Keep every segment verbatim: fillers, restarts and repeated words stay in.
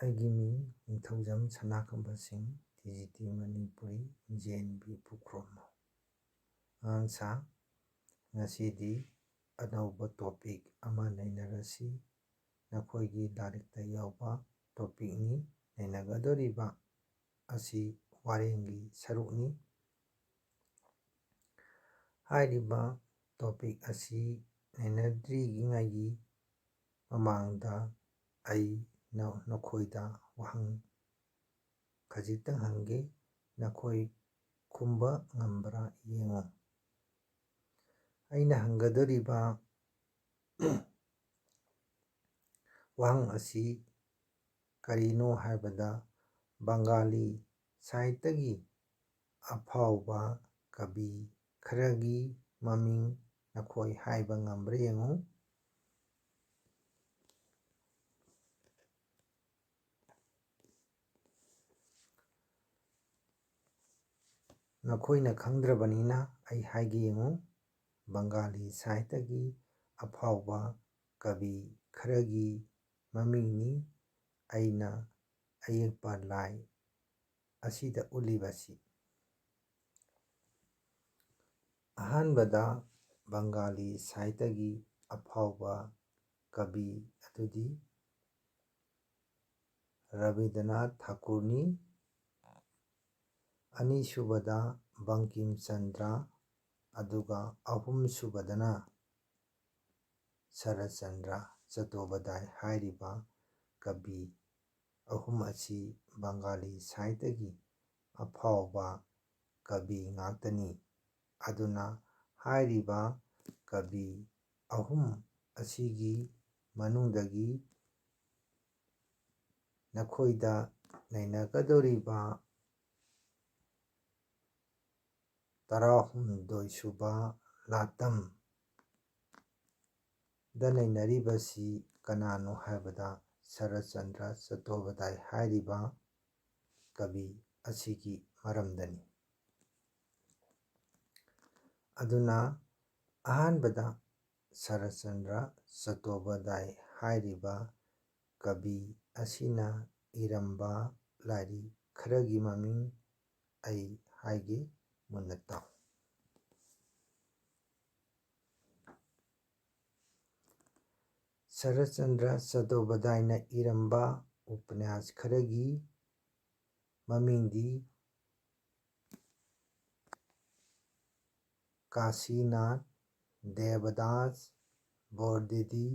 ꯑꯩꯒꯤ ꯃꯤꯡ ꯅꯤꯡꯊꯧꯖꯝ ꯁꯅꯥꯈꯝꯕ ꯁꯤꯡ, T G T Manipuri, J N V Pukhrom. ꯑꯉꯥꯡꯁꯥ, ꯉꯁꯤꯗꯤ ꯑꯅꯧꯕ topic ꯑꯃ ꯅꯩꯅꯔꯁꯤ꯫ ꯅꯈꯣꯏꯒꯤ ꯂꯥꯏꯔꯤꯛꯇ ꯌꯥꯎꯕ topicꯅꯤ꯫ ꯅꯩꯅꯒꯗꯧꯔꯤꯕ ꯑꯁꯤ ꯋꯥꯔꯦꯡꯒꯤ ꯁꯔꯨꯛꯅꯤ꯫ ꯍꯥꯏꯔꯤꯕ topic ꯑꯁꯤ ꯅꯩꯅꯗ꯭ꯔꯤꯉꯩꯒꯤ ꯃꯃꯥꯡꯗ ꯑꯩ ꯅ-, ꯅꯈꯣꯏꯗ ꯋꯥꯍꯪ ꯈꯖꯤꯛꯇꯪ ꯍꯪꯒꯦ꯫ ꯅꯈꯣꯏ ꯈꯨꯝꯕ ꯉꯝꯕ꯭ꯔꯥ ꯌꯦꯡꯉꯨ꯫ ꯑꯩꯅ ꯍꯪꯒꯗꯧꯔꯤꯕ ꯋꯥꯍꯪ ꯑꯁꯤ ꯀꯔꯤꯅꯣ ꯍꯥꯏꯕꯗ, ꯕꯪꯒꯥꯂꯤ ꯁꯥꯍꯤꯇ꯭ꯌꯒꯤ ꯑꯐꯥꯎꯕ ꯀꯕꯤ ꯈꯔꯒꯤ ꯃꯃꯤꯡ ꯅꯈꯣꯏ ꯍꯥꯏꯕ ꯉꯝꯕ꯭ꯔꯥ ꯌꯦꯡꯉꯨ꯫ ꯅꯈꯣꯏꯅ ꯈꯪꯗ꯭ꯔꯕꯅꯤꯅ ꯑꯩ ꯍꯥꯏꯒꯦ ꯌꯦꯡꯉꯨ꯫ ꯕꯪꯒꯥꯂꯤ ꯁꯥꯍꯤꯇ꯭ꯌꯒꯤ ꯑꯐꯥꯎꯕ ꯀꯕꯤ ꯈꯔꯒꯤ ꯃꯃꯤꯡꯅꯤ ꯑꯩꯅ ꯑꯌꯦꯛꯄ ꯂꯥꯏ ꯑꯁꯤꯗ ꯎꯠꯂꯤꯕꯁꯤ꯫ ꯑꯍꯥꯟꯕꯗ ꯕꯪꯒꯥꯂꯤ ꯁꯥꯍꯤꯇ꯭ꯌꯒꯤ ꯑꯐꯥꯎꯕ ꯀꯕꯤ ꯑꯗꯨꯗꯤ ꯔꯕꯤꯟꯗ꯭ꯔꯅꯥꯊ ꯊꯥꯀꯨꯔꯅꯤ꯫ ꯑꯅꯤꯁꯨꯕꯗ ꯕꯪꯀꯤꯝ ꯆꯟꯗ꯭ꯔ, ꯑꯗꯨꯒ ꯑꯍꯨꯝꯁꯨꯕꯗꯅ ꯁꯔꯠꯆꯟꯗ꯭ꯔ ꯆꯇꯣꯄꯥꯙ꯭ꯌꯥꯏ ꯍꯥꯏꯔꯤꯕ ꯀꯕꯤ ꯑꯍꯨꯝ ꯑꯁꯤ ꯕꯪꯒꯥꯂꯤ ꯁꯥꯍꯤꯇ꯭ꯌꯒꯤ ꯑꯐꯥꯎꯕ ꯀꯕꯤ ꯉꯥꯛꯇꯅꯤ꯫ ꯑꯗꯨꯅ ꯍꯥꯏꯔꯤꯕ ꯀꯕꯤ ꯑꯍꯨꯝ ꯑꯁꯤꯒꯤ ꯃꯅꯨꯡꯗꯒꯤ ꯅꯈꯣꯏꯗ ꯅꯩꯅꯒꯗꯧꯔꯤꯕ ꯇꯔꯥꯍꯨꯝꯗꯣꯏ ꯁꯨꯕ ꯂꯥꯇꯝꯗ ꯅꯩꯅꯔꯤꯕꯁꯤ ꯀꯅꯥꯅꯣ ꯍꯥꯏꯕꯗ ꯁꯔꯠꯆꯟꯗ꯭ꯔ ꯆꯇꯣꯄꯥꯙ꯭ꯌꯥꯏ ꯍꯥꯏꯔꯤꯕ ꯀꯕꯤ ꯑꯁꯤꯒꯤ ꯃꯔꯝꯗꯅꯤ꯫ ꯑꯗꯨꯅ ꯑꯍꯥꯟꯕꯗ ꯁꯔꯠꯆꯟꯗ꯭ꯔ ꯆꯇꯣꯄꯥꯙ꯭ꯌꯥꯏ ꯍꯥꯏꯔꯤꯕ ꯀꯕꯤ ꯑꯁꯤꯅ ꯏꯔꯝꯕ ꯂꯥꯏꯔꯤꯛ ꯈꯔꯒꯤ ꯃꯃꯤꯡ ꯑꯩ ꯍꯥꯏꯒꯦ, ꯃꯨꯟꯅ ꯇꯥꯎ꯫ ꯁꯔꯠꯆꯟꯗ꯭ꯔ ꯆꯇꯣꯄꯥꯙ꯭ꯌꯥꯏꯅ ꯏꯔꯝꯕ ꯎꯄꯅ꯭ꯌꯥꯁ ꯈꯔꯒꯤ ꯃꯃꯤꯡꯗꯤ ꯀꯥꯁꯤꯅꯥꯊ, ꯗꯦꯕꯗꯥꯁ, ꯕꯣꯔꯗꯤꯗꯤ,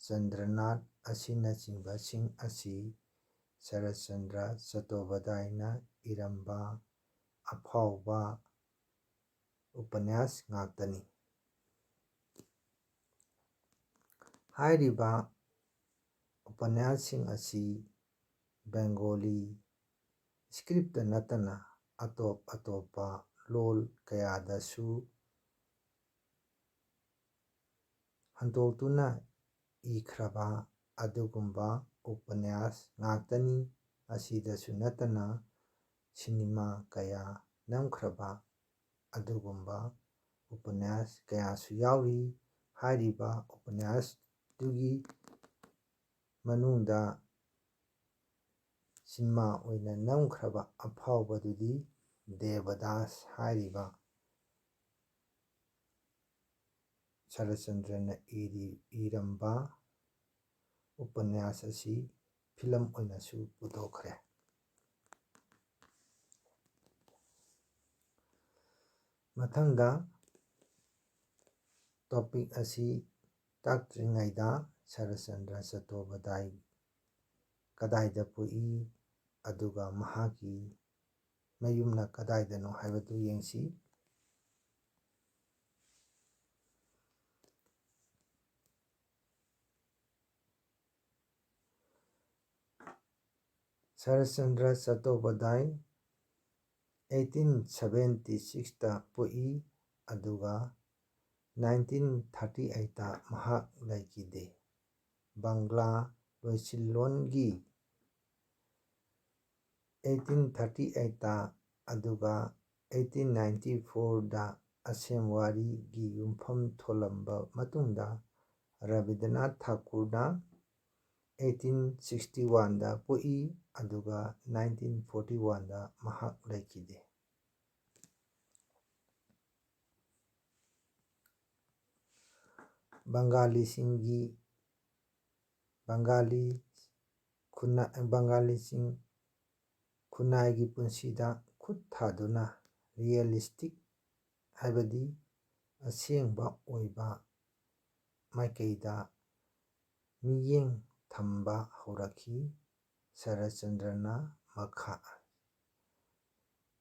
ꯆꯟꯗ꯭ꯔꯅꯥꯊ ꯑꯁꯤꯅꯆꯤꯡꯕꯁꯤꯡ ꯑꯁꯤ ꯁꯔꯠꯆꯟꯗ꯭ꯔ ꯆꯇꯣꯄꯥꯙ꯭ꯌꯥꯏꯅ ꯏꯔꯝꯕ ꯑꯐꯥꯎꯕ ꯎꯄꯅ꯭ꯌꯥꯁ ꯉꯥꯛꯇꯅꯤ꯫ ꯍꯥꯏꯔꯤꯕ ꯎꯄꯅ꯭ꯌꯥꯁꯁꯤꯡ ꯑꯁꯤ ꯕꯦꯡꯒꯣꯂꯤ ꯁ꯭ꯀ꯭ꯔꯤꯞꯇ ꯅꯠꯇꯅ ꯑꯇꯣꯞ ꯑꯇꯣꯞꯄ ꯂꯣꯜ ꯀꯌꯥꯗꯁꯨ ꯍꯟꯗꯣꯛꯇꯨꯅ ꯏꯈ꯭ꯔꯕ ꯑꯗꯨꯒꯨꯝꯕ ꯎꯄꯅ꯭ꯌꯥꯁ ꯉꯥꯛꯇꯅꯤ꯫ ꯑꯁꯤꯗꯁꯨ ꯅꯠꯇꯅ ꯁꯤꯅꯦꯃꯥ ꯀꯌꯥ ꯅꯝꯈ꯭ꯔꯕ ꯑꯗꯨꯒꯨꯝꯕ ꯎꯄꯅ꯭ꯌꯥꯁ ꯀꯌꯥꯁꯨ ꯌꯥꯎꯔꯤ꯫ ꯍꯥꯏꯔꯤꯕ ꯎꯄꯅ꯭ꯌꯥꯁꯇꯨꯒꯤ ꯃꯅꯨꯡꯗ ꯁꯤꯅꯦꯃꯥ ꯑꯣꯏꯅ ꯅꯝꯈ꯭ꯔꯕ ꯑꯐꯥꯎꯕꯗꯨꯗꯤ ꯗꯦꯕꯗꯥꯁ ꯍꯥꯏꯔꯤꯕ ꯁꯔꯠꯆꯟꯗ꯭ꯔꯅ ꯏꯔꯤ-, ꯏꯔꯝꯕ ꯎꯄꯅ꯭ꯌꯥꯁ ꯑꯁꯤ ꯐꯤꯂꯝ ꯑꯣꯏꯅꯁꯨ ꯄꯨꯊꯣꯛꯈ꯭ꯔꯦ꯫ ꯃꯊꯪꯗ ꯇꯣꯄꯤꯛ ꯑꯁꯤ ꯇꯥꯛꯇ꯭ꯔꯤꯉꯩꯗ ꯁꯔꯠꯆꯟꯗ꯭ꯔ ꯆꯇꯣꯄꯥꯙ꯭ꯌꯥꯏ ꯀꯗꯥꯏꯗ ꯄꯣꯛꯏ, ꯑꯗꯨꯒ ꯃꯍꯥꯛꯀꯤ ꯃꯌꯨꯝꯅ ꯀꯗꯥꯏꯗꯅꯣ ꯍꯥꯏꯕꯗꯨ ꯌꯦꯡꯁꯤ꯫ ꯁꯔꯠꯆꯟꯗ꯭ꯔ ꯆꯇꯣꯄꯥꯙ꯭ꯌꯥꯏ eighteen seventy sixꯇ ꯄꯣꯛꯏ, ꯑꯗꯨꯒ nineteen thirty eightꯇ ꯃꯍꯥꯛ ꯂꯩꯈꯤꯗꯦ꯫ ꯕꯪꯒ꯭ꯂꯥ ꯂꯣꯏꯁꯤꯜꯂꯣꯟꯒꯤ eighteen thirty eightꯇ, ꯑꯗꯨꯒ eighteen ninety fourꯗ ꯑꯁꯦꯝꯋꯥꯔꯤꯒꯤ ꯌꯨꯝꯐꯝ ꯊꯣꯜꯂꯝꯕ ꯃꯇꯨꯡꯗ ꯔꯕꯤꯟꯗ꯭ꯔꯅꯥꯊ ꯊꯥꯀꯨꯔꯅ ꯑꯩꯠꯇꯤꯟ ꯁꯤꯛꯁꯇꯤ ꯋꯥꯟꯗ ꯄꯣꯛꯏ, ꯑꯗꯨꯒ ꯅꯥꯏꯟꯇꯤꯟ ꯐꯣꯔꯇꯤ ꯋꯥꯟꯗ ꯃꯍꯥꯛ ꯂꯩꯈꯤꯗꯦ꯫ ꯕꯪꯒꯥꯂꯤꯁꯤꯡꯒꯤ, ꯕꯪꯒꯥꯂꯤ ꯈꯨꯟꯅ-, ꯕꯪꯒꯥꯂꯤꯁꯤꯡ ꯈꯨꯟꯅꯥꯏꯒꯤ ꯄꯨꯟꯁꯤꯗ ꯈꯨꯠ ꯊꯥꯗꯨꯅ ꯔꯤꯌꯦꯂꯤꯁꯇꯤꯛ, ꯍꯥꯏꯕꯗꯤ ꯑꯁꯦꯡꯕ ꯑꯣꯏꯕ ꯃꯥꯏꯀꯩꯗ ꯃꯤꯠꯌꯦꯡ ꯊꯝꯕ ꯍꯧꯔꯛꯈꯤ꯫ ꯁꯔꯠꯆꯟꯗ꯭ꯔꯅ ꯃꯈꯥ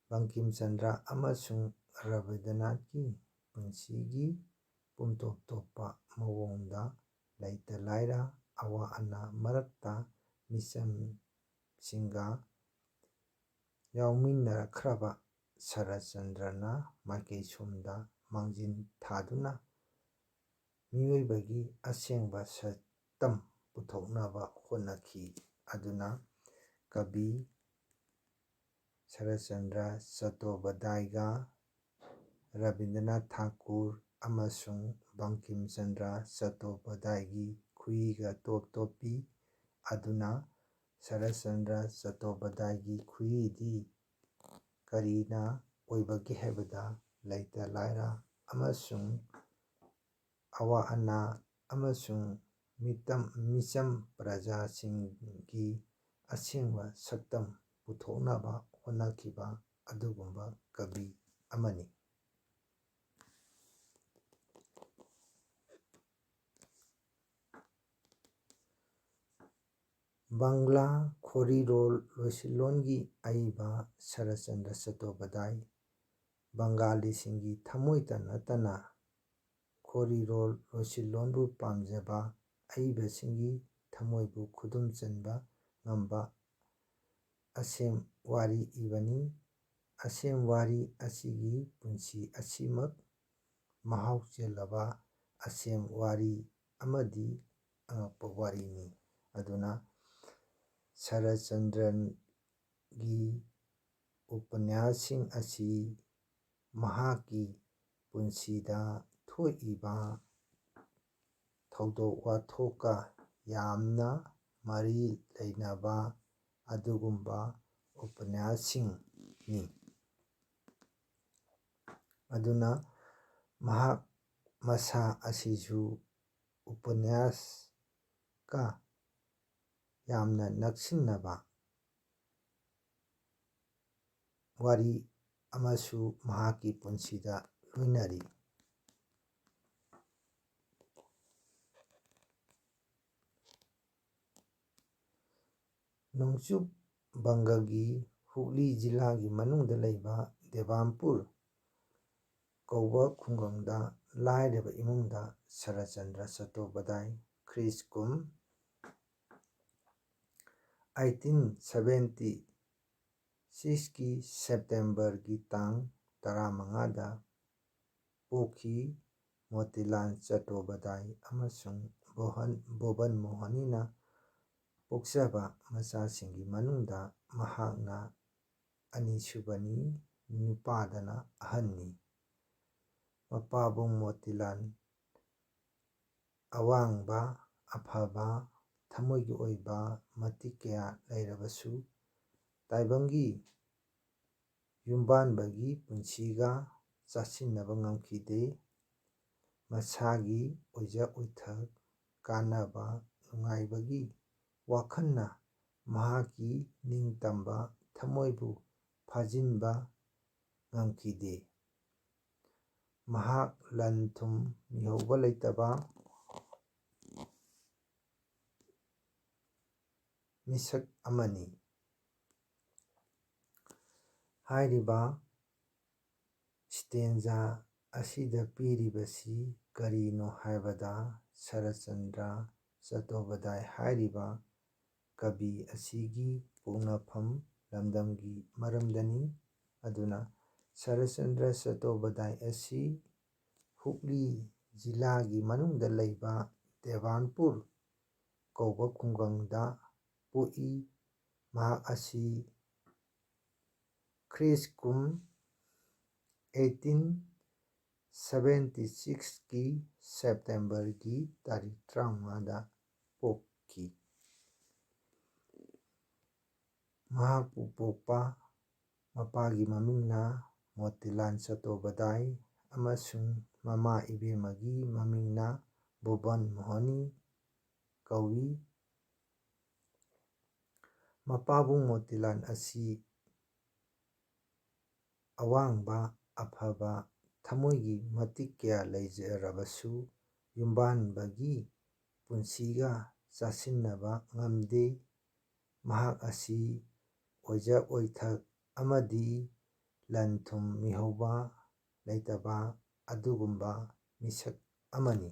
ꯕꯪꯀꯤꯝ ꯆꯟꯗ꯭ꯔ ꯑꯃꯁꯨꯡ ꯔꯕꯤꯟꯗ꯭ꯔꯅꯥꯊꯀꯤ ꯄꯨꯟꯁꯤꯒꯤ ꯄꯨꯝꯇꯣꯞ ꯇꯣꯞꯄ ꯃꯑꯣꯡꯗ ꯂꯩꯇ ꯂꯥꯏꯔ, ꯑꯋꯥ ꯑꯅꯥ ꯃꯔꯛꯇ ꯃꯤꯆꯝꯁꯤꯡꯒ ꯌꯥꯎꯃꯤꯟꯅꯔꯛꯈ꯭ꯔꯕ ꯁꯔꯠꯆꯟꯗ꯭ꯔꯅ ꯃꯥꯏꯀꯩ ꯁꯣꯝꯗ ꯃꯥꯡꯖꯤꯜ ꯊꯥꯗꯨꯅ ꯃꯤꯑꯣꯏꯕꯒꯤ ꯑꯁꯦꯡꯕ ꯁꯛꯇꯝ ꯄꯨꯊꯣꯛꯅꯕ ꯍꯣꯠꯅꯈꯤ꯫ ꯑꯗꯨꯅ ꯀꯕꯤ ꯁꯔꯠꯆꯟꯗ꯭ꯔ ꯆꯠꯇꯣꯄꯥꯙ꯭ꯌꯥꯌ, ꯔꯕꯤꯟꯗ꯭ꯔꯅꯥꯊ ꯊꯥꯀꯨꯔ ꯑꯃꯁꯨꯡ ꯕꯪꯀꯤꯝ ꯆꯟꯗ꯭ꯔ ꯆꯠꯇꯣꯄꯥꯙ꯭ꯌꯥꯌꯒꯤ ꯈꯨꯍꯤꯒ ꯇꯣꯞ ꯇꯣꯞꯄꯤ꯫ ꯑꯗꯨꯅ ꯁꯔꯠꯆꯟꯗ꯭ꯔ ꯆꯠꯇꯣꯄꯥꯙ꯭ꯌꯥꯌꯒꯤ ꯈꯨꯍꯤꯗꯤ ꯀꯔꯤꯅ ꯑꯣꯏꯕꯒꯦ ꯍꯥꯏꯕꯗ, ꯂꯩꯇ ꯂꯥꯏꯔ ꯑꯃꯁꯨꯡ ꯑꯋꯥ ꯑꯅꯥ ꯑꯃꯁꯨꯡ ꯃꯤꯇꯝ-, ꯃꯤꯆꯝ ꯄ꯭ꯔꯖꯥꯁꯤꯡꯒꯤ ꯑꯁꯦꯡꯕ ꯁꯛꯇꯝ ꯄꯨꯊꯣꯛꯅꯕ ꯍꯣꯠꯅꯈꯤꯕ ꯑꯗꯨꯒꯨꯝꯕ ꯀꯕꯤ ꯑꯃꯅꯤ꯫ ꯕꯪꯒ꯭ꯂꯥ ꯈꯣꯔꯤꯔꯣꯜ ꯂꯣꯏꯁꯤꯟꯂꯣꯟꯒꯤ ꯑꯏꯕ ꯁꯔꯠꯆꯟꯗ꯭ꯔ ꯆꯠꯇꯣꯄꯥꯙ꯭ꯌꯥꯌ ꯕꯪꯒꯥꯂꯤꯁꯤꯡꯒꯤ ꯊꯃꯣꯏꯇ ꯅꯠꯇꯅ ꯈꯣꯔꯤꯔꯣꯜ ꯂꯣꯏꯁꯤꯟꯂꯣꯟꯕꯨ ꯄꯥꯝꯖꯕ ꯑꯏꯕꯁꯤꯡꯒꯤ ꯊꯃꯣꯏꯕꯨ ꯈꯨꯗꯨꯝ ꯆꯟꯕ ꯉꯝꯕ ꯑꯁꯦꯝ ꯋꯥꯔꯤ ꯏꯕꯅꯤ꯫ ꯑꯁꯦꯝ ꯋꯥꯔꯤ ꯑꯁꯤꯒꯤ ꯄꯨꯟꯁꯤ ꯑꯁꯤꯃꯛ ꯃꯍꯥꯎ ꯆꯦꯜꯂꯕ ꯑꯁꯦꯝ ꯋꯥꯔꯤ ꯑꯃꯗꯤ ꯑꯉꯛꯄ ꯋꯥꯔꯤꯅꯤ꯫ ꯑꯗꯨꯅ ꯁꯔꯠꯆꯟꯗ꯭ꯔꯒꯤ ꯎꯄꯅ꯭ꯌꯥꯁꯁꯤꯡ ꯑꯁꯤ ꯃꯍꯥꯛꯀꯤ ꯄꯨꯟꯁꯤꯗ ꯊꯣꯛꯏꯕ ꯊꯧꯗꯣꯛ ꯋꯥꯊꯣꯛꯀ ꯌꯥꯝꯅ ꯃꯔꯤ ꯂꯩꯅꯕ ꯑꯗꯨꯒꯨꯝꯕ ꯎꯄꯅ꯭ꯌꯥꯁꯁꯤꯡꯅꯤ꯫ ꯑꯗꯨꯅ ꯃꯍꯥꯛ ꯃꯁꯥ ꯑꯁꯤꯁꯨ ꯎꯄꯅ꯭ꯌꯥꯁꯀ ꯌꯥꯝꯅ ꯅꯛꯁꯤꯟꯅꯕ ꯋꯥꯔꯤ ꯑꯃꯁꯨ ꯃꯍꯥꯛꯀꯤ ꯄꯨꯟꯁꯤꯗ ꯂꯣꯏꯅꯔꯤ꯫ ꯅꯣꯡꯆꯨꯞ ꯕꯪꯒꯒꯤ ꯍꯨꯒ꯭ꯂꯤ ꯖꯤꯂꯥꯒꯤ ꯃꯅꯨꯡꯗ ꯂꯩꯕ ꯗꯦꯕꯥꯝꯄꯨꯔ ꯀꯧꯕ ꯈꯨꯡꯒꯪꯗ ꯂꯥꯏꯔꯕ ꯏꯃꯨꯡꯗ ꯁꯔꯠꯆꯟꯗ꯭ꯔ ꯆꯇꯣꯄꯥꯙ꯭ꯌꯥꯏ ꯈ꯭ꯔꯤꯁ ꯀꯨꯝ eighteen seventy sixꯀꯤ ꯁꯦꯞꯇꯦꯝꯕꯔꯒꯤ ꯇꯥꯡ ꯇꯔꯥꯃꯉꯥꯗ ꯄꯣꯛꯈꯤ꯫ ꯃꯣꯇꯤꯂꯥꯜ ꯆꯇꯣꯄꯥꯙ꯭ꯌꯥꯏ ꯑꯃꯁꯨꯡ ꯕꯣꯍꯟ, ꯕꯣꯕꯟ ꯃꯣꯍꯅꯤꯅ ꯄꯣꯛꯆꯕ ꯃꯆꯥꯁꯤꯡꯒꯤ ꯃꯅꯨꯡꯗ ꯃꯍꯥꯛꯅ ꯑꯅꯤꯁꯨꯕꯅꯤ, ꯅꯨꯄꯥꯗꯅ ꯑꯍꯟꯅꯤ꯫ ꯃꯄꯥꯕꯨꯡ ꯃꯣꯇꯤꯂꯥꯜ ꯑꯋꯥꯡꯕ, ꯑꯐꯕ, ꯊꯃꯣꯏꯒꯤ ꯑꯣꯏꯕ ꯃꯇꯤꯛ ꯀꯌꯥ ꯂꯩꯔꯕꯁꯨ ꯇꯥꯏꯕꯪꯒꯤ ꯌꯨꯝꯕꯥꯟꯕꯒꯤ ꯄꯨꯟꯁꯤꯒ ꯆꯥꯁꯤꯟꯅꯕ ꯉꯝꯈꯤꯗꯦ꯫ ꯃꯁꯥꯒꯤ ꯑꯣꯏꯖ ꯑꯣꯏꯊꯛ, ꯀꯥꯟꯅꯕ, ꯅꯨꯡꯉꯥꯏꯕꯒꯤ ꯋꯥꯈꯜꯅ ꯃꯍꯥꯛꯀꯤ ꯅꯤꯡꯇꯝꯕ ꯊꯃꯣꯏꯕꯨ ꯐꯥꯖꯤꯟꯕ ꯉꯝꯈꯤꯗꯦ꯫ ꯃꯍꯥꯛ ꯂꯟ ꯊꯨꯝ ꯃꯤꯍꯧꯕ ꯂꯩꯇꯕ ꯃꯤꯁꯛ ꯑꯃꯅꯤ꯫ ꯍꯥꯏꯔꯤꯕ ꯁ꯭ꯇꯦꯟꯖꯥ ꯑꯁꯤꯗ ꯄꯤꯔꯤꯕꯁꯤ ꯀꯔꯤꯅꯣ ꯍꯥꯏꯕꯗ, ꯁꯔꯠꯆꯟꯗ꯭ꯔ ꯆꯇꯣꯄꯥꯙ꯭ꯌꯥꯏ ꯍꯥꯏꯔꯤꯕ ꯀꯕꯤ ꯑꯁꯤꯒꯤ ꯄꯣꯛꯅꯐꯝ ꯂꯝꯗꯝꯒꯤ ꯃꯔꯝꯗꯅꯤ꯫ ꯑꯗꯨꯅ ꯁꯔꯠꯆꯟꯗ꯭ꯔ ꯆꯇꯣꯄꯥꯙ꯭ꯌꯥꯏ ꯑꯁꯤ ꯍꯨꯒ꯭ꯂꯤ ꯖꯤꯂꯥꯒꯤ ꯃꯅꯨꯡꯗ ꯂꯩꯕ ꯗꯦꯕꯥꯟꯄꯨꯔ ꯀꯧꯕ ꯈꯨꯡꯒꯪꯗ ꯄꯣꯛꯏ꯫ ꯃꯍꯥꯛ ꯑꯁꯤ ꯈ꯭ꯔꯤꯁ ꯀꯨꯝ eighteen seventy sixꯀꯤ ꯁꯦꯞꯇꯦꯝꯕꯔꯒꯤ ꯇꯥꯔꯤꯛ ꯇꯔꯥꯃꯉꯥꯗ ꯄꯣꯛꯈꯤ꯫ ꯃꯍꯥꯛꯄꯨ ꯄꯣꯛꯄ ꯃꯄꯥꯒꯤ ꯃꯃꯤꯡꯅ ꯃꯣꯇꯤꯂꯥꯜ ꯆꯇꯣꯕꯗꯥꯏ ꯑꯃꯁꯨꯡ ꯃꯃꯥ ꯏꯕꯦꯝꯃꯒꯤ ꯃꯃꯤꯡꯅ ꯚꯨꯕꯟ ꯃꯣꯍꯅꯤ ꯀꯧꯏ꯫ ꯃꯄꯥꯕꯨꯡ ꯃꯣꯇꯤꯂꯥꯜ ꯑꯁꯤ ꯑꯋꯥꯡꯕ, ꯑꯐꯕ, ꯊꯃꯣꯏꯒꯤ ꯃꯇꯤꯛ ꯀꯌꯥ ꯂꯩꯖꯔꯕꯁꯨ, ꯌꯨꯝꯕꯥꯟꯕꯒꯤ ꯄꯨꯟꯁꯤꯒ ꯆꯥꯁꯤꯟꯅꯕ ꯉꯝꯗꯦ꯫ ꯃꯍꯥꯛ ꯑꯁꯤ ꯑꯣꯏꯖ ꯑꯣꯏꯊꯛ ꯑꯃꯗꯤ ꯂꯟ ꯊꯨꯝ ꯃꯤꯍꯧꯕ ꯂꯩꯇꯕ ꯑꯗꯨꯒꯨꯝꯕ ꯃꯤꯁꯛ ꯑꯃꯅꯤ꯫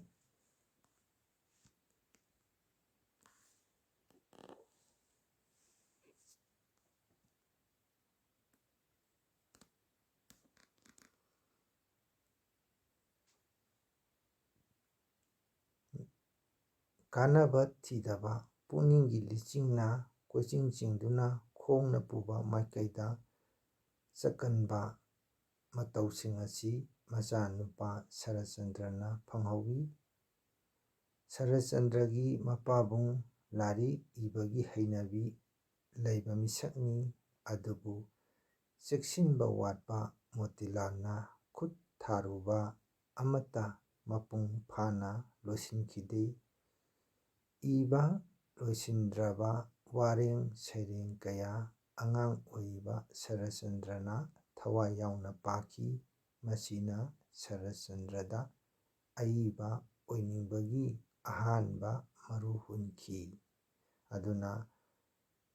ꯀꯥꯟꯅꯕ ꯊꯤꯗꯕ, ꯄꯨꯛꯅꯤꯡꯒꯤ ꯂꯤꯆꯤꯡꯅ ꯀꯣꯏꯆꯤꯡ ꯆꯤꯡꯗꯨꯅ ꯈꯣꯡꯅ ꯄꯨꯕ ꯃꯥꯏꯀꯩꯗ ꯆꯠꯀꯟꯕ ꯃꯇꯧꯁꯤꯡ ꯑꯁꯤ ꯃꯆꯥꯅꯨꯄꯥ ꯁꯔꯠꯆꯟꯗ꯭ꯔꯅ ꯐꯪꯍꯧꯏ꯫ ꯁꯔꯠꯆꯟꯗ꯭ꯔꯒꯤ ꯃꯄꯥꯕꯨꯡ ꯂꯥꯏꯔꯤꯛ ꯏꯕꯒꯤ ꯍꯩꯅꯕꯤ ꯂꯩꯕ ꯃꯤꯁꯛꯅꯤ, ꯑꯗꯨꯕꯨ ꯆꯦꯛꯁꯤꯟꯕ ꯋꯥꯠꯄ ꯃꯣꯇꯤꯂꯥꯜꯅ ꯈꯨꯠ ꯊꯥꯔꯨꯕ ꯑꯃꯠꯇ ꯃꯄꯨꯡ ꯐꯥꯅ ꯂꯣꯏꯁꯤꯟꯈꯤꯗꯦ꯫ ꯏꯕ ꯂꯣꯏꯁꯤꯟꯗ꯭ꯔꯕ ꯋꯥꯔꯦꯡ ꯁꯩꯔꯦꯡ ꯀꯌꯥ ꯑꯉꯥꯡ ꯑꯣꯏꯔꯤꯕ ꯁꯔꯠꯆꯟꯗ꯭ꯔꯅ ꯊꯋꯥꯏ ꯌꯥꯎꯅ ꯄꯥꯈꯤ꯫ ꯃꯁꯤꯅ ꯁꯔꯠꯆꯟꯗ꯭ꯔꯗ ꯑꯏꯕ ꯑꯣꯏꯅꯤꯡꯕꯒꯤ ꯑꯍꯥꯟꯕ ꯃꯔꯨ ꯍꯨꯟꯈꯤ꯫ ꯑꯗꯨꯅ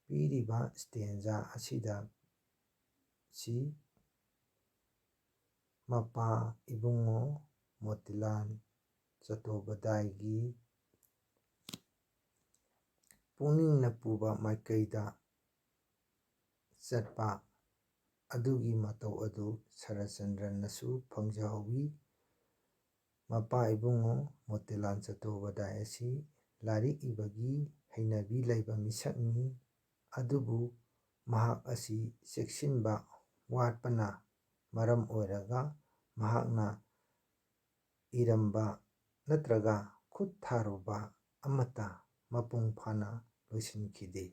ꯄꯤꯔꯤꯕ ꯁ꯭ꯇꯦꯟꯖꯥ ꯑꯁꯤꯗ ꯁꯤ ꯃꯄꯥ ꯏꯕꯨꯡꯉꯣ ꯃꯣꯇꯤꯂꯥꯜ ꯆꯇꯣꯕꯗꯥꯏꯒꯤ ꯄꯨꯛꯅꯤꯡꯅ ꯄꯨꯕ ꯃꯥꯏꯀꯩꯗ ꯆꯠꯄ ꯑꯗꯨꯒꯤ ꯃꯇꯧ ꯑꯗꯨ ꯁꯔꯠꯆꯟꯗ꯭ꯔꯅꯁꯨ ꯐꯪꯖꯍꯧꯋꯤ꯫ ꯃꯄꯥ ꯏꯕꯨꯡꯉꯣ ꯃꯣꯇꯤꯂꯥꯜ ꯆꯇꯣꯕꯗꯥꯏ ꯑꯁꯤ ꯂꯥꯏꯔꯤꯛ ꯏꯕꯒꯤ ꯍꯩꯅꯕꯤ ꯂꯩꯕ ꯃꯤꯁꯛꯅꯤ, ꯑꯗꯨꯕꯨ ꯃꯍꯥꯛ ꯑꯁꯤ ꯆꯦꯛꯁꯤꯟꯕ ꯋꯥꯠꯄꯅ ꯃꯔꯝ ꯑꯣꯏꯔꯒ ꯃꯍꯥꯛꯅ ꯏꯔꯝꯕ ꯅꯠꯇ꯭ꯔꯒ ꯈꯨꯠ ꯊꯥꯔꯨꯕ ꯑꯃꯠꯇ ꯃꯄꯨꯡ ꯐꯥꯅ ꯂꯣꯏꯁꯤꯟꯈꯤꯗꯦ꯫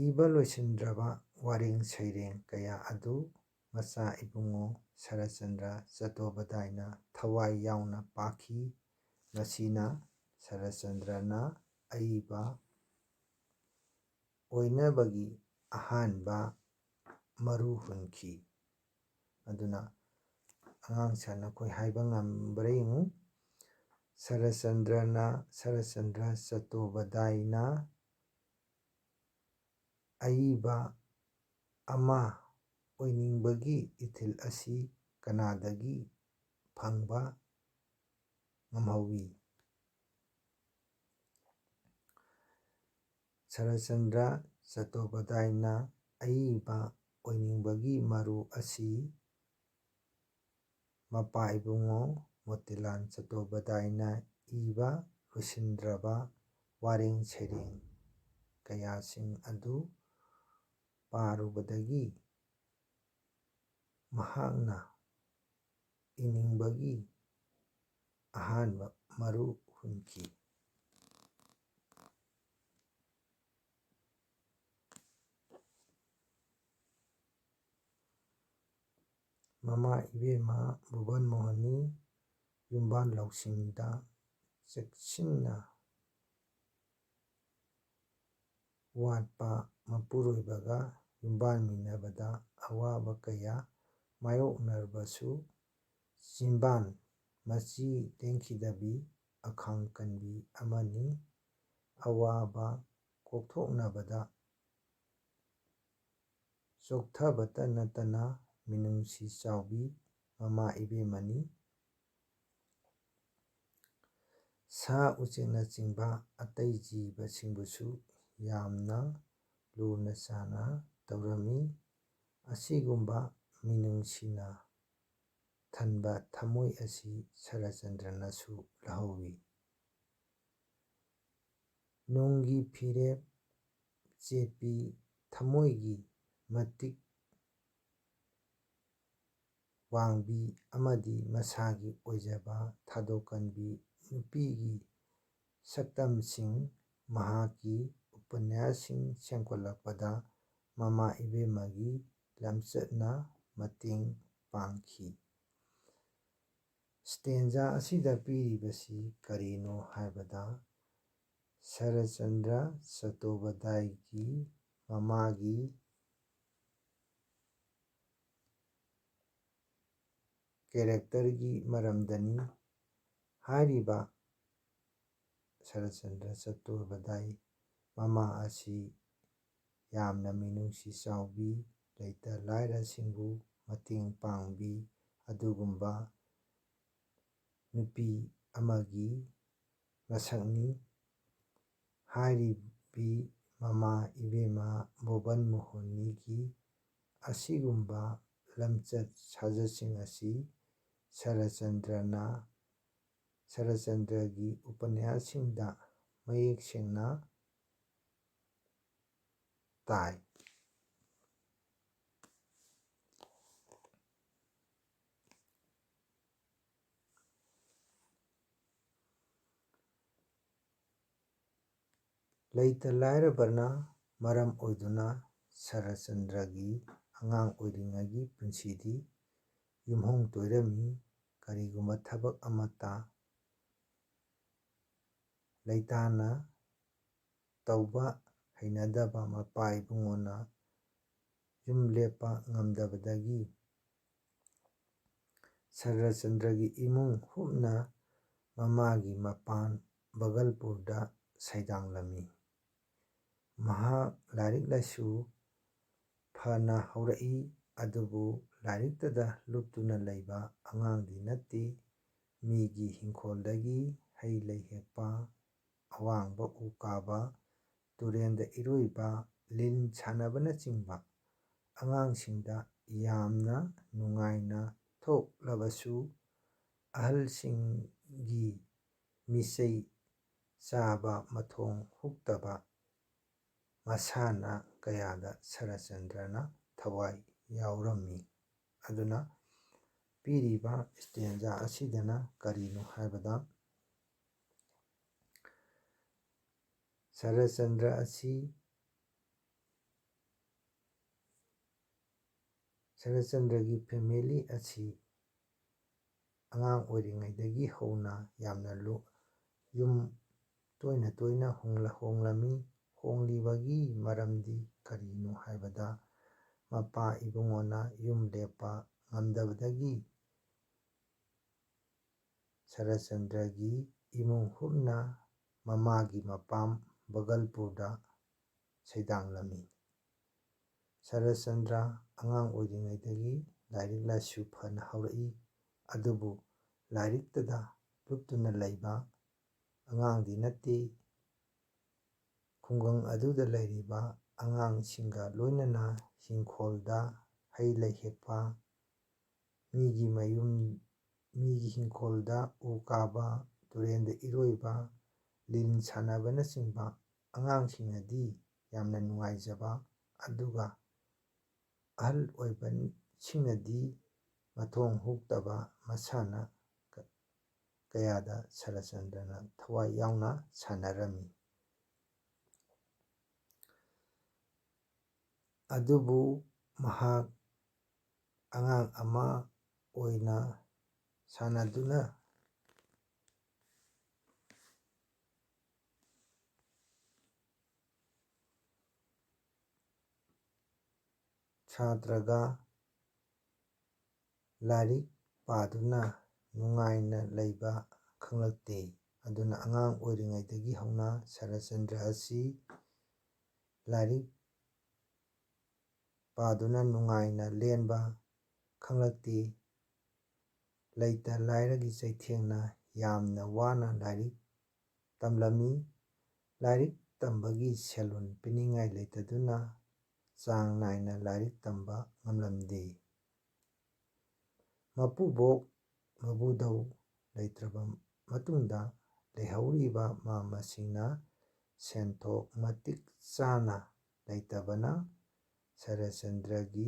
ꯏꯕ ꯂꯣꯏꯁꯤꯟꯗ꯭ꯔꯕ ꯋꯥꯔꯦꯡ ꯁꯩꯔꯦꯡ ꯀꯌꯥ ꯑꯗꯨ ꯃꯆꯥ ꯏꯕꯨꯡꯉꯣ ꯁꯔꯠꯆꯟꯗ꯭ꯔ ꯆꯇꯣꯕꯗꯥꯏꯅ ꯊꯋꯥꯏ ꯌꯥꯎꯅ ꯄꯥꯈꯤ꯫ ꯃꯁꯤꯅ ꯁꯔꯠꯆꯟꯗ꯭ꯔꯅ ꯑꯏꯕ ꯑꯣꯏꯅꯕꯒꯤ ꯑꯍꯥꯟꯕ ꯃꯔꯨ ꯍꯨꯟꯈꯤ꯫ ꯑꯗꯨꯅ ꯑꯉꯥꯡꯁꯥ ꯅꯈꯣꯏ ꯍꯥꯏꯕ ꯉꯝꯕ꯭ꯔꯥ ꯌꯦꯡꯉꯨ꯫ ꯁꯔꯠꯆꯟꯗ꯭ꯔꯅ, ꯁꯔꯠꯆꯟꯗ꯭ꯔ ꯆꯇꯣꯕꯗꯥꯏꯅ ꯑꯏꯕ ꯑꯃ ꯑꯣꯏꯅꯤꯡꯕꯒꯤ ꯏꯊꯤꯜ ꯑꯁꯤ ꯀꯅꯥꯗꯒꯤ ꯐꯪꯕ ꯉꯝꯍꯧꯏ? ꯁꯔꯠꯆꯟꯗ꯭ꯔ ꯆꯇꯣꯄꯥꯙ꯭ꯌꯥꯌꯅ ꯑꯏꯕ ꯑꯣꯏꯅꯤꯡꯕꯒꯤ ꯃꯔꯨ ꯑꯁꯤ ꯃꯄꯥ ꯏꯕꯨꯡꯉꯣ ꯃꯣꯇꯤꯂꯥꯜ ꯆꯇꯣꯄꯥꯙ꯭ꯌꯥꯌꯅ ꯏꯕ ꯂꯣꯏꯁꯤꯟꯗ꯭ꯔꯕ ꯋꯥꯔꯦꯡ ꯁꯩꯔꯦꯡ ꯀꯌꯥꯁꯤꯡ ꯑꯗꯨ ꯄꯥꯔꯨꯕꯗꯒꯤ ꯃꯍꯥꯛꯅ ꯏꯅꯤꯡꯕꯒꯤ ꯑꯍꯥꯟꯕ ꯃꯔꯨ ꯍꯨꯟꯈꯤ꯫ ꯃꯃꯥ ꯏꯕꯦꯝꯃ ꯚꯨꯕꯟ ꯃꯣꯍꯟꯅꯤ ꯌꯨꯝꯕꯥꯟ ꯂꯧꯁꯤꯡꯗ ꯆꯦꯛꯁꯤꯟꯅ ꯋꯥꯠꯄ ꯃꯄꯨꯔꯣꯏꯕꯒ ꯌꯨꯝꯕꯥꯟꯃꯤꯟꯅꯕꯗ ꯑꯋꯥꯕ ꯀꯌꯥ ꯃꯥꯌꯣꯛꯅꯔꯕꯁꯨ, ꯆꯤꯟꯕꯥꯟ ꯃꯆꯤ ꯂꯦꯡꯈꯤꯗꯕꯤ ꯑꯈꯥꯡ ꯀꯟꯕꯤ ꯑꯃꯅꯤ꯫ ꯑꯋꯥꯕ ꯀꯣꯛꯊꯣꯛꯅꯕꯗ ꯆꯣꯛꯊꯕꯇ ꯅꯠꯇꯅ ꯃꯤꯅꯨꯡꯁꯤ ꯆꯥꯎꯕꯤ ꯃꯃꯥ ꯏꯕꯦꯝꯃꯅꯤ꯫ ꯁꯥ ꯎꯆꯦꯛꯅꯆꯤꯡꯕ ꯑꯇꯩ ꯖꯤꯕꯁꯤꯡꯕꯨꯁꯨ ꯌꯥꯝꯅ ꯂꯨꯅ ꯆꯥꯟꯅ ꯇꯧꯔꯝꯃꯤ꯫ ꯑꯁꯤꯒꯨꯝꯕ ꯃꯤꯅꯨꯡꯁꯤꯅ ꯊꯟꯕ ꯊꯃꯣꯏ ꯑꯁꯤ ꯁꯔꯠꯆꯟꯗ꯭ꯔꯅꯁꯨ ꯂꯧꯍꯧꯏ꯫ ꯅꯨꯡꯒꯤ ꯐꯤꯔꯦꯞ ꯆꯦꯠꯄꯤ, ꯊꯃꯣꯏꯒꯤ ꯃꯇꯤꯛ ꯋꯥꯡꯕꯤ ꯑꯃꯗꯤ ꯃꯁꯥꯒꯤ ꯑꯣꯏꯖꯕ ꯊꯥꯗꯣꯛꯀꯟꯕꯤ ꯅꯨꯄꯤꯒꯤ ꯁꯛꯇꯝꯁꯤꯡ ꯃꯍꯥꯛꯀꯤ ꯎꯄꯟꯌꯥꯁꯁꯤꯡ ꯁꯦꯝꯒꯠꯂꯛꯄꯗ ꯃꯃꯥ ꯏꯕꯦꯝꯃꯒꯤ ꯂꯝꯆꯠꯅ ꯃꯇꯦꯡ ꯄꯥꯡꯈꯤ꯫ ꯁ꯭ꯇꯦꯟꯖꯥ ꯑꯁꯤꯗ ꯄꯤꯔꯤꯕꯁꯤ ꯀꯔꯤꯅꯣ ꯍꯥꯏꯕꯗ, ꯁꯔꯠꯆꯟꯗ꯭ꯔ ꯆꯠꯇꯣꯄꯥꯙ꯭ꯌꯥꯌꯒꯤ ꯃꯃꯥꯒꯤ ꯀꯦꯔꯦꯛꯇꯔꯒꯤ ꯃꯔꯝꯗꯅꯤ꯫ ꯍꯥꯏꯔꯤꯕ ꯁꯔꯠꯆꯟꯗ꯭ꯔ ꯆꯠꯇꯣꯄꯥꯙ꯭ꯌꯥꯌ ꯃꯃꯥ ꯑꯁꯤ ꯌꯥꯝꯅ ꯃꯤꯅꯨꯡꯁꯤ ꯆꯥꯎꯕꯤ, ꯂꯩꯇ ꯂꯥꯏꯔꯁꯤꯡꯕꯨ ꯃꯇꯦꯡ ꯄꯥꯡꯕꯤ ꯑꯗꯨꯒꯨꯝꯕ ꯅꯨꯄꯤ ꯑꯃꯒꯤ ꯃꯁꯛꯅꯤ꯫ ꯍꯥꯏꯔꯤꯕꯤ ꯃꯃꯥ ꯏꯕꯦꯝꯃ ꯚꯨꯕꯟ ꯃꯣꯍꯅꯤꯒꯤ ꯑꯁꯤꯒꯨꯝꯕ ꯂꯝꯆꯠ ꯁꯥꯖꯠꯁꯤꯡ ꯑꯁꯤ ꯁꯔꯠꯆꯟꯗ꯭ꯔꯅ, ꯁꯔꯠꯆꯟꯗ꯭ꯔꯒꯤ ꯎꯄꯅ꯭ꯌꯥꯁꯁꯤꯡꯗ ꯃꯌꯦꯛ ꯁꯦꯡꯅ ꯇꯥꯏ꯫ ꯂꯩꯇ ꯂꯥꯏꯔꯕꯅ ꯃꯔꯝ ꯑꯣꯏꯗꯨꯅ ꯁꯔꯠꯆꯟꯗ꯭ꯔꯒꯤ ꯑꯉꯥꯡ ꯑꯣꯏꯔꯤꯉꯩꯒꯤ ꯄꯨꯟꯁꯤꯗꯤ ꯌꯨꯝꯍꯣꯡ ꯇꯣꯏꯔꯝꯃꯤ꯫ ꯀꯔꯤꯒꯨꯝꯕ ꯊꯕꯛ ꯑꯃꯠꯇ ꯂꯩꯇꯥꯅ ꯇꯧꯕ ꯍꯩꯅꯗꯕ ꯃꯄꯥ ꯏꯕꯨꯡꯉꯣꯅ ꯌꯨꯝ ꯂꯦꯞꯄ ꯉꯝꯗꯕꯗꯒꯤ ꯁꯔꯠꯆꯟꯗ꯭ꯔꯒꯤ ꯏꯃꯨꯡ ꯍꯨꯞꯅ ꯃꯃꯥꯒꯤ ꯃꯄꯥꯟ ꯚꯒꯜꯄꯨꯔꯗ ꯁꯩꯗꯥꯡꯂꯝꯃꯤ꯫ ꯃꯍꯥꯛ ꯂꯥꯏꯔꯤꯛ ꯂꯥꯏꯁꯨ ꯐꯅ ꯍꯧꯔꯛꯏ, ꯑꯗꯨꯕꯨ ꯂꯥꯏꯔꯤꯛꯇꯗ ꯂꯨꯞꯇꯨꯅ ꯂꯩꯕ ꯑꯉꯥꯡꯗꯤ ꯅꯠꯇꯦ꯫ ꯃꯤꯒꯤ ꯍꯤꯡꯈꯣꯜꯗꯒꯤ ꯍꯩ ꯂꯩ ꯍꯦꯛꯄ, ꯑꯋꯥꯡꯕ ꯎ ꯀꯥꯕ, ꯇꯨꯔꯦꯟꯗ ꯏꯔꯣꯏꯕ, ꯂꯤꯟ ꯁꯥꯟꯅꯕꯅꯆꯤꯡꯕ ꯑꯉꯥꯡꯁꯤꯡꯗ ꯌꯥꯝꯅ ꯅꯨꯡꯉꯥꯏꯅ ꯊꯣꯛꯂꯕꯁꯨ, ꯑꯍꯜꯁꯤꯡꯒꯤ ꯃꯤꯆꯩ ꯆꯥꯕ, ꯃꯊꯣꯡ ꯍꯨꯛꯇꯕ ꯃꯁꯥꯟꯅ ꯀꯌꯥꯗ ꯁꯔꯠꯆꯟꯗ꯭ꯔꯅ ꯊꯋꯥꯏ ꯌꯥꯎꯔꯝꯃꯤ꯫ ꯑꯗꯨꯅ ꯄꯤꯔꯤꯕ ꯁ꯭ꯇꯦꯟꯖꯥ ꯑꯁꯤꯗꯅ ꯀꯔꯤꯅꯣ ꯍꯥꯏꯕꯗ, ꯁꯔꯠꯆꯟꯗ꯭ꯔ ꯑꯁꯤ, ꯁꯔꯠꯆꯟꯗ꯭ꯔꯒꯤ ꯐꯦꯃꯤꯂꯤ ꯑꯁꯤ ꯑꯉꯥꯡ ꯑꯣꯏꯔꯤꯉꯩꯗꯒꯤ ꯍꯧꯅ ꯌꯥꯝꯅ ꯂꯨ-, ꯌꯨꯝ ꯇꯣꯏꯅ ꯇꯣꯏꯅ ꯍꯣꯡꯂ-, ꯍꯣꯡꯂꯝꯃꯤ꯫ ꯍꯣꯡꯂꯤꯕꯒꯤ ꯃꯔꯝꯗꯤ ꯀꯔꯤꯅꯣ ꯍꯥꯏꯕꯗ, ꯃꯄꯥ ꯏꯕꯨꯡꯉꯣꯅ ꯌꯨꯝ ꯂꯦꯞꯄ ꯉꯝꯗꯕꯗꯒꯤ ꯁꯔꯠꯆꯟꯗ꯭ꯔꯒꯤ ꯏꯃꯨꯡ ꯍꯨꯞꯅ ꯃꯃꯥꯒꯤ ꯃꯄꯥꯝ ꯕꯒꯜꯄꯨꯔꯗ ꯁꯩꯗꯥꯡꯂꯝꯃꯤ꯫ ꯁꯔꯠꯆꯟꯗ꯭ꯔ ꯑꯉꯥꯡ ꯑꯣꯏꯔꯤꯉꯩꯗꯒꯤ ꯂꯥꯏꯔꯤꯛ ꯂꯥꯏꯁꯨ ꯐꯅ ꯍꯧꯔꯛꯏ, ꯑꯗꯨꯕꯨ ꯂꯥꯏꯔꯤꯛꯇꯗ ꯂꯨꯞꯇꯨꯅ ꯂꯩꯕ ꯑꯉꯥꯡꯗꯤ ꯅꯠꯇꯦ꯫ ꯈꯨꯡꯒꯪ ꯑꯗꯨꯗ ꯂꯩꯔꯤꯕ ꯑꯉꯥꯡꯁꯤꯡꯒ ꯂꯣꯏꯅꯅ ꯏꯪꯈꯣꯜꯗ ꯍꯩ ꯂꯩ ꯍꯦꯛꯄ, ꯃꯤꯒꯤ ꯃꯌꯨꯝ, ꯃꯤꯒꯤ ꯏꯪꯈꯣꯜꯗ ꯎ ꯀꯥꯕ, ꯇꯨꯔꯦꯟꯗ ꯏꯔꯣꯏꯕ, ꯂꯤꯟ ꯁꯥꯟꯅꯕꯅꯆꯤꯡꯕ ꯑꯉꯥꯡꯁꯤꯡꯅꯗꯤ ꯌꯥꯝꯅ ꯅꯨꯡꯉꯥꯏꯖꯕ, ꯑꯗꯨꯒ ꯑꯍꯜ ꯑꯣꯏꯕꯁꯤꯡꯅꯗꯤ ꯃꯊꯣꯡ ꯍꯨꯛꯇꯕ ꯃꯁꯥꯟꯅ ꯀ-, ꯀꯌꯥꯗ ꯁꯔꯠꯆꯟꯗ꯭ꯔꯅ ꯊꯋꯥꯏ ꯌꯥꯎꯅ ꯁꯥꯟꯅꯔꯝꯃꯤ꯫ ꯑꯗꯨꯕꯨ ꯃꯍꯥꯛ ꯑꯉꯥꯡ ꯑꯃ ꯑꯣꯏꯅ ꯁꯥꯟꯅꯗꯨꯅ ꯁꯥꯇ꯭ꯔꯒ ꯂꯥꯏꯔꯤꯛ ꯄꯥꯗꯨꯅ ꯅꯨꯡꯉꯥꯏꯅ ꯂꯩꯕ ꯈꯪꯂꯛꯇꯦ꯫ ꯑꯗꯨꯅ ꯑꯉꯥꯡ ꯑꯣꯏꯔꯤꯉꯩꯗꯒꯤ ꯍꯧꯅ ꯁꯔꯠꯆꯟꯗ꯭ꯔ ꯑꯁꯤ ꯂꯥꯏꯔꯤꯛ ꯄꯥꯗꯨꯅ ꯅꯨꯡꯉꯥꯏꯅ ꯂꯦꯟꯕ ꯈꯪꯂꯛꯇꯦ꯫ ꯂꯩꯇ ꯂꯥꯏꯔꯒꯤ ꯆꯩꯊꯦꯡꯅ ꯌꯥꯝꯅ ꯋꯥꯅ ꯂꯥꯏꯔꯤꯛ ꯇꯝꯂꯝꯃꯤ꯫ ꯂꯥꯏꯔꯤꯛ ꯇꯝꯕꯒꯤ ꯁꯦꯜ ꯄꯤꯅꯤꯡꯉꯥꯏ ꯂꯩꯇꯗꯨꯅ ꯆꯥꯡ ꯅꯥꯏꯅ ꯂꯥꯏꯔꯤꯛ ꯇꯝꯕ ꯉꯝꯂꯝꯗꯦ꯫ ꯃꯄꯨꯕꯣꯛ ꯃꯕꯨꯙꯧ ꯂꯩꯇ꯭ꯔꯕ ꯃꯇꯨꯡꯗ ꯂꯩꯍꯧꯔꯤꯕ ꯃꯃꯥꯁꯤꯡꯅ ꯁꯦꯟꯊꯣꯛ ꯃꯇꯤꯛ ꯆꯥꯅ ꯂꯩꯇꯕꯅ ꯁꯔꯠꯆꯟꯗ꯭ꯔꯒꯤ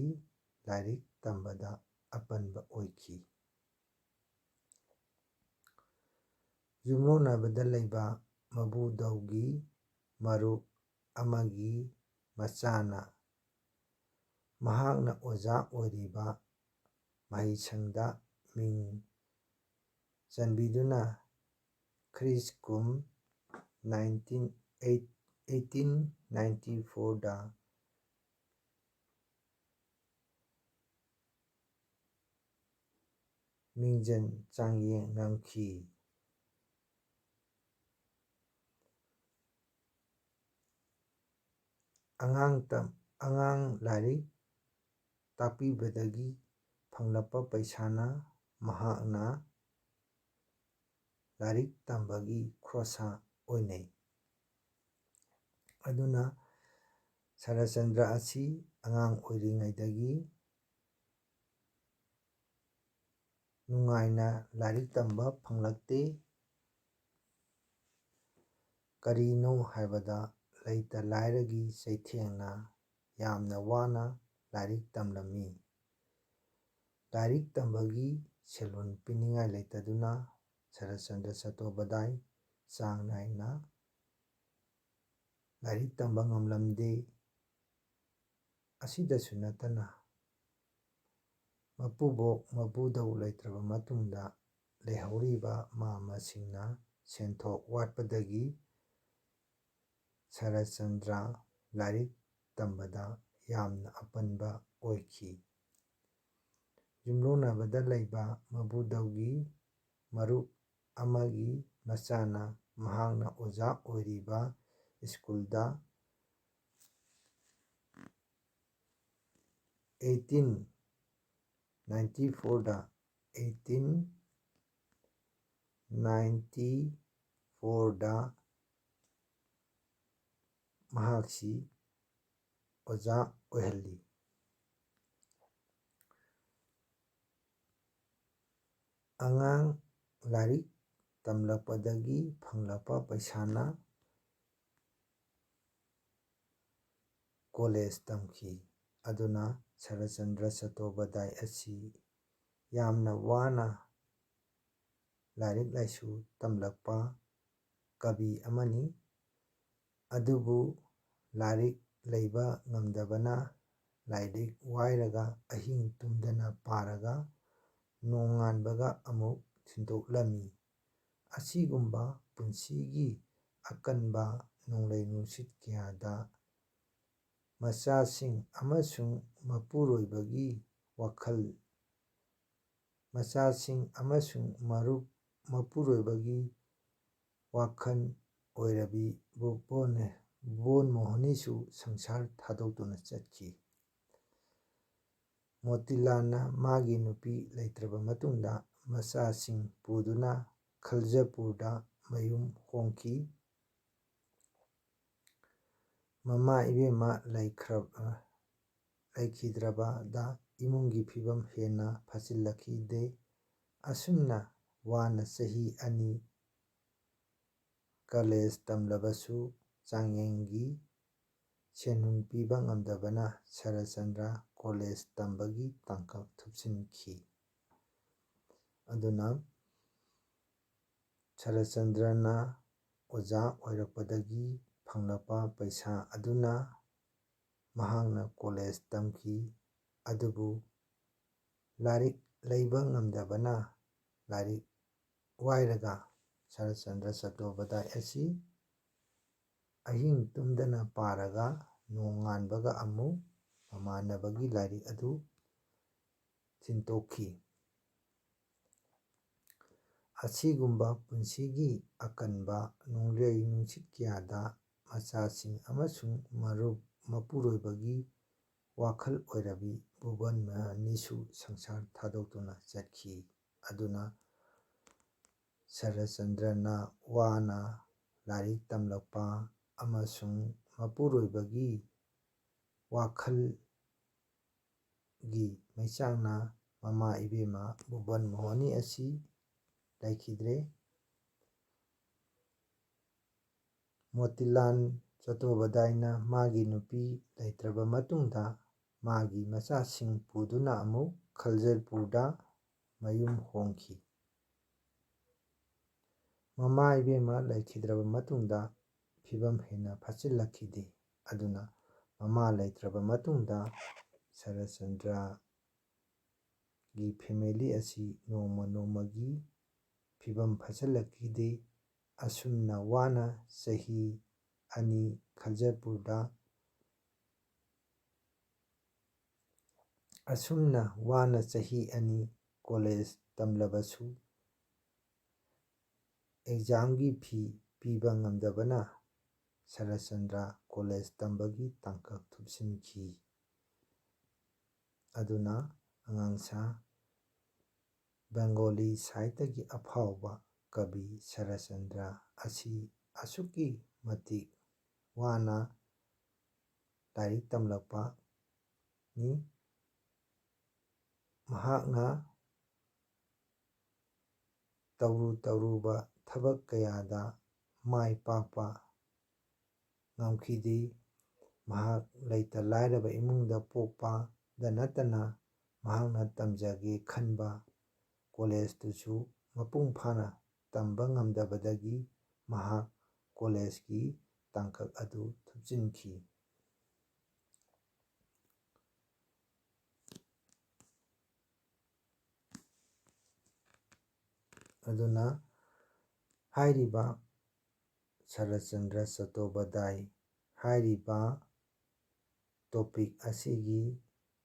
ꯂꯥꯏꯔꯤꯛ ꯇꯝꯕꯗ ꯑꯄꯟꯕ ꯑꯣꯏꯈꯤ꯫ ꯌꯨꯝꯂꯣꯟꯅꯕꯗ ꯂꯩꯕ ꯃꯕꯨꯙꯧꯒꯤ ꯃꯔꯨꯞ ꯑꯃꯒꯤ ꯃꯆꯥꯅ ꯃꯍꯥꯛꯅ ꯑꯣꯖꯥ ꯑꯣꯏꯔꯤꯕ ꯃꯍꯩꯁꯪꯗ ꯃꯤꯡ ꯆꯟꯕꯤꯗꯨꯅ ꯈ꯭ꯔꯤꯁ ꯀꯨꯝ nineteen eighteen ninety fourꯗ ꯃꯤꯡꯖꯟ ꯆꯥꯡꯌꯦꯡ ꯅꯝꯈꯤ꯫ ꯑꯉꯥꯡ ꯇꯝ-, ꯑꯉꯥꯡ ꯂꯥꯏꯔꯤꯛ ꯇꯥꯛꯄꯤꯕꯗꯒꯤ ꯐꯪꯂꯛꯄ ꯄꯩꯁꯥꯅ ꯃꯍꯥꯛꯅ ꯂꯥꯏꯔꯤꯛ ꯇꯝꯕꯒꯤ ꯈꯣꯔꯁꯥ ꯑꯣꯏꯅꯩ꯫ ꯑꯗꯨꯅ ꯁꯔꯠꯆꯟꯗ꯭ꯔ ꯑꯁꯤ ꯑꯉꯥꯡ ꯑꯣꯏꯔꯤꯉꯩꯗꯒꯤ ꯅꯨꯡꯉꯥꯏꯅ ꯂꯥꯏꯔꯤꯛ ꯇꯝꯕ ꯐꯪꯂꯛꯇꯦ꯫ ꯀꯔꯤꯅꯣ ꯍꯥꯏꯕꯗ, ꯂꯩꯇ ꯂꯥꯏꯔꯒꯤ ꯆꯩꯊꯦꯡꯅ ꯌꯥꯝꯅ ꯋꯥꯅ ꯂꯥꯏꯔꯤꯛ ꯇꯝꯂꯝꯃꯤ꯫ ꯂꯥꯏꯔꯤꯛ ꯇꯝꯕꯒꯤ ꯁꯦꯜ ꯄꯤꯅꯤꯡꯉꯥꯏ ꯂꯩꯇꯗꯨꯅ ꯁꯔꯠꯆꯟꯗ꯭ꯔ ꯆꯇꯣꯄꯥꯙꯥꯏ ꯆꯥꯡ ꯅꯥꯏꯅ ꯂꯥꯏꯔꯤꯛ ꯇꯝꯕ ꯉꯝꯂꯝꯗꯦ꯫ ꯑꯁꯤꯗꯁꯨ ꯅꯠꯇꯅ, ꯃꯄꯨꯕꯣꯛ ꯃꯄꯨꯗꯧ ꯂꯩꯇ꯭ꯔꯕ ꯃꯇꯨꯡꯗ ꯂꯩꯍꯧꯔꯤꯕ ꯃꯃꯥꯁꯤꯡꯅ ꯁꯦꯟꯊꯣꯛ ꯋꯥꯠꯄꯗꯒꯤ ꯁꯔꯠꯆꯟꯗ꯭ꯔ ꯂꯥꯏꯔꯤꯛ ꯇꯝꯕꯗ ꯌꯥꯝꯅ ꯑꯄꯟꯕ ꯑꯣꯏꯈꯤ꯫ ꯌꯨꯝꯂꯣꯟꯅꯕꯗ ꯂꯩꯕ ꯃꯄꯨꯗꯧꯒꯤ ꯃꯔꯨꯞ ꯑꯃꯒꯤ ꯃꯆꯥꯅ ꯃꯍꯥꯛꯅ ꯑꯣꯖꯥ ꯑꯣꯏꯔꯤꯕ ꯁ꯭ꯀꯨꯜꯗ eighteen ninety fourꯗ, eighteen ninety fourꯗ ꯃꯍꯥꯛꯁꯤ ꯑꯣꯖꯥ ꯑꯣꯏꯍꯜꯂꯤ꯫ ꯑꯉꯥꯡ ꯂꯥꯏꯔꯤꯛ ꯇꯝꯂꯛꯄꯗꯒꯤ ꯐꯪꯂꯛꯄ ꯄꯩꯁꯥꯅ ꯀꯣꯂꯦꯖ ꯇꯝꯈꯤ꯫ ꯑꯗꯨꯅ ꯁꯔꯠꯆꯟꯗ꯭ꯔ ꯆꯇꯣꯄꯥꯙꯥꯏ ꯑꯁꯤ ꯌꯥꯝꯅ ꯋꯥꯅ ꯂꯥꯏꯔꯤꯛ ꯂꯥꯏꯁꯨ ꯇꯝꯂꯛꯄ ꯀꯕꯤ ꯑꯃꯅꯤ꯫ ꯑꯗꯨꯕꯨ ꯂꯥꯏꯔꯤꯛ ꯂꯩꯕ ꯉꯝꯗꯕꯅ ꯂꯥꯏꯔꯤꯛ ꯋꯥꯏꯔꯒ ꯑꯍꯤꯡ ꯇꯨꯝꯗꯅ ꯄꯥꯔꯒ ꯅꯣꯡꯉꯥꯟꯕꯒ ꯑꯃꯨꯛ ꯊꯤꯟꯗꯣꯛꯂꯝꯃꯤ꯫ ꯑꯁꯤꯒꯨꯝꯕ ꯄꯨꯟꯁꯤꯒꯤ ꯑꯀꯟꯕ ꯅꯣꯡꯂꯩ ꯅꯨꯡꯁꯤꯠ ꯀꯌꯥꯗ ꯃꯆꯥꯁꯤꯡ ꯑꯃꯁꯨꯡ ꯃꯄꯨꯔꯣꯏꯕꯒꯤ ꯋꯥꯈꯜ, ꯃꯆꯥꯁꯤꯡ ꯑꯃꯁꯨꯡ ꯃꯔꯨꯞ ꯃꯄꯨꯔꯣꯏꯕꯒꯤ ꯋꯥꯈꯜ ꯑꯣꯏꯔꯕꯤ ꯕꯣꯕꯣꯟ, ꯕꯣꯕꯣꯟ ꯃꯣꯍꯅꯤꯁꯨ ꯁꯪꯁꯥꯔ ꯊꯥꯗꯣꯛꯇꯨꯅ ꯆꯠꯈꯤ꯫ ꯃꯣꯇꯤꯂꯥꯜꯅ ꯃꯥꯒꯤ ꯅꯨꯄꯤ ꯂꯩꯇ꯭ꯔꯕ ꯃꯇꯨꯡꯗ ꯃꯆꯥꯁꯤꯡ ꯄꯨꯗꯨꯅ ꯈꯜꯖꯄꯨꯔꯗ ꯃꯌꯨꯝ ꯍꯣꯡꯈꯤ꯫ ꯃꯃꯥ ꯏꯕꯦꯝꯃ ꯂꯩꯈ꯭ꯔꯕ, ꯂꯩꯈꯤꯗ꯭ꯔꯕꯗ ꯏꯃꯨꯡꯒꯤ ꯐꯤꯕꯝ ꯍꯦꯟꯅ ꯐꯠꯆꯤꯜꯂꯛꯈꯤꯗꯦ꯫ ꯑꯁꯨꯝꯅ ꯋꯥꯅ ꯆꯍꯤ ꯑꯅꯤ ꯀꯣꯂꯦꯖ ꯇꯝꯂꯕꯁꯨ ꯆꯥꯡꯌꯦꯡꯒꯤ ꯁꯦꯟꯍꯨꯟ ꯄꯤꯕ ꯉꯝꯗꯕꯅ ꯁꯔꯠꯆꯟꯗ꯭ꯔ ꯀꯣꯂꯦꯖ ꯇꯝꯕꯒꯤ ꯇꯥꯡꯀꯛ ꯊꯨꯞꯆꯤꯟꯈꯤ꯫ ꯑꯗꯨꯅ ꯁꯔꯠꯆꯟꯗ꯭ꯔꯅ ꯑꯣꯖꯥ ꯑꯣꯏꯔꯛꯄꯗꯒꯤ ꯐꯪꯂꯛꯄ ꯄꯩꯁꯥ ꯑꯗꯨꯅ ꯃꯍꯥꯛꯅ ꯀꯣꯂꯦꯖ ꯇꯝꯈꯤ꯫ ꯑꯗꯨꯕꯨ ꯂꯥꯏꯔꯤꯛ ꯂꯩꯕ ꯉꯝꯗꯕꯅ ꯂꯥꯏꯔꯤꯛ ꯋꯥꯏꯔꯒ ꯁꯔꯠꯆꯟꯗ꯭ꯔ ꯆꯠꯇꯣꯄꯥꯙ꯭ꯌꯥꯏ ꯑꯁꯤ ꯑꯍꯤꯡ ꯇꯨꯝꯗꯅ ꯄꯥꯔꯒ ꯅꯣꯡꯉꯥꯟꯕꯒ ꯑꯃꯨꯛ ꯃꯃꯥꯟꯅꯕꯒꯤ ꯂꯥꯏꯔꯤꯛ ꯑꯗꯨ ꯊꯤꯟꯇꯣꯛꯈꯤ꯫ ꯑꯁꯤꯒꯨꯝꯕ ꯄꯨꯟꯁꯤꯒꯤ ꯑꯀꯟꯕ ꯅꯣꯡꯂꯩ ꯅꯨꯡꯁꯤꯠ ꯀꯌꯥꯗ ꯃꯆꯥꯁꯤꯡ ꯑꯃꯁꯨꯡ ꯃꯔꯨꯞ ꯃꯄꯨꯔꯣꯏꯕꯒꯤ ꯋꯥꯈꯜ ꯑꯣꯏꯔꯕꯤ ꯕꯣꯕꯣꯟ ꯃꯣꯍꯅꯤꯁꯨ ꯁꯪꯁꯥꯔ ꯊꯥꯗꯣꯛꯇꯨꯅ ꯆꯠꯈꯤ꯫ ꯑꯗꯨꯅ ꯁꯔꯠꯆꯟꯗ꯭ꯔꯅ ꯋꯥꯅ ꯂꯥꯏꯔꯤꯛ ꯇꯝꯂꯛꯄ ꯑꯃꯁꯨꯡ ꯃꯄꯨꯔꯣꯏꯕꯒꯤ ꯋꯥꯈꯜꯒꯤ ꯃꯩꯆꯥꯛꯅ ꯃꯃꯥ ꯏꯕꯦꯝꯃ ꯕꯣꯕꯣꯟ ꯃꯣꯍꯅꯤ ꯑꯁꯤ ꯂꯩꯈꯤꯗ꯭ꯔꯦ꯫ ꯃꯣꯇꯤꯂꯥꯜ ꯆꯇꯣꯄꯥꯙ꯭ꯌꯥꯏꯅ ꯃꯥꯒꯤ ꯅꯨꯄꯤ ꯂꯩꯇ꯭ꯔꯕ ꯃꯇꯨꯡꯗ ꯃꯥꯒꯤ ꯃꯆꯥꯁꯤꯡ ꯄꯨꯗꯨꯅ ꯑꯃꯨꯛ ꯈꯜꯖꯔꯄꯨꯔꯗ ꯃꯌꯨꯝ ꯍꯣꯡꯈꯤ꯫ ꯃꯃꯥ ꯏꯕꯦꯝꯃ ꯂꯩꯈꯤꯗ꯭ꯔꯕ ꯃꯇꯨꯡꯗ ꯐꯤꯕꯝ ꯍꯦꯟꯅ ꯐꯠꯆꯤꯜꯂꯛꯈꯤꯗꯦ꯫ ꯑꯗꯨꯅ ꯃꯃꯥ ꯂꯩꯇ꯭ꯔꯕ ꯃꯇꯨꯡꯗ ꯁꯔꯠꯆꯟꯗ꯭ꯔꯒꯤ family ꯑꯁꯤ ꯅꯣꯡꯃ ꯅꯣꯡꯃꯒꯤ ꯐꯤꯕꯝ ꯐꯠꯆꯜꯂꯛꯈꯤꯗꯦ꯫ ꯑꯁꯨꯝꯅ ꯋꯥꯅ ꯆꯍꯤ ꯑꯅꯤ ꯈꯖꯔꯄꯨꯔꯗ, ꯑꯁꯨꯝꯅ ꯋꯥꯅ ꯆꯍꯤ ꯑꯅꯤ college ꯇꯝꯂꯕꯁꯨ, examꯒꯤ fee ꯄꯤꯕ ꯉꯝꯗꯕꯅ ꯁꯔꯠꯆꯟꯗ꯭ꯔ college ꯇꯝꯕꯒꯤ ꯇꯥꯡꯀꯛ ꯊꯨꯞꯆꯤꯟꯈꯤ꯫ ꯑꯗꯨꯅ ꯑꯉꯥꯡꯁꯥ ꯕꯦꯡꯒꯣꯂꯤ ꯁꯥꯍꯤꯇ꯭ꯌꯒꯤ ꯑꯐꯥꯎꯕ ꯀꯕꯤ ꯁꯔꯠꯆꯟꯗ꯭ꯔ ꯑꯁꯤ ꯑꯁꯨꯛꯀꯤ ꯃꯇꯤꯛ ꯋꯥꯅ ꯂꯥꯏꯔꯤꯛ ꯇꯝꯂꯛꯄꯅꯤ꯫ ꯃꯍꯥꯛꯅ ꯇꯧꯔꯨ ꯇꯧꯔꯨꯕ ꯊꯕꯛ ꯀꯌꯥꯗ ꯃꯥꯏ ꯄꯥꯛꯄ ꯉꯝꯈꯤꯗꯦ꯫ ꯃꯍꯥꯛ ꯂꯩꯇ ꯂꯥꯏꯔꯕ ꯏꯃꯨꯡꯗ ꯄꯣꯛꯄꯗ ꯅꯠꯇꯅ ꯃꯍꯥꯛꯅ ꯇꯝꯖꯒꯦ ꯈꯟꯕ collegeꯇꯨꯁꯨ ꯃꯄꯨꯡ ꯐꯥꯅ ꯇꯝꯕ ꯉꯝꯗꯕꯗꯒꯤ ꯃꯍꯥꯛ collegeꯀꯤ ꯇꯥꯡꯀꯛ ꯑꯗꯨ ꯊꯨꯞꯆꯤꯟꯈꯤ꯫ ꯑꯗꯨꯅ ꯍꯥꯏꯔꯤꯕ ꯁꯔꯠꯆꯟꯗ꯭ꯔ ꯆꯠꯇꯣꯄꯥꯙ꯭ꯌꯥꯏ ꯍꯥꯏꯔꯤꯕ topic ꯑꯁꯤꯒꯤ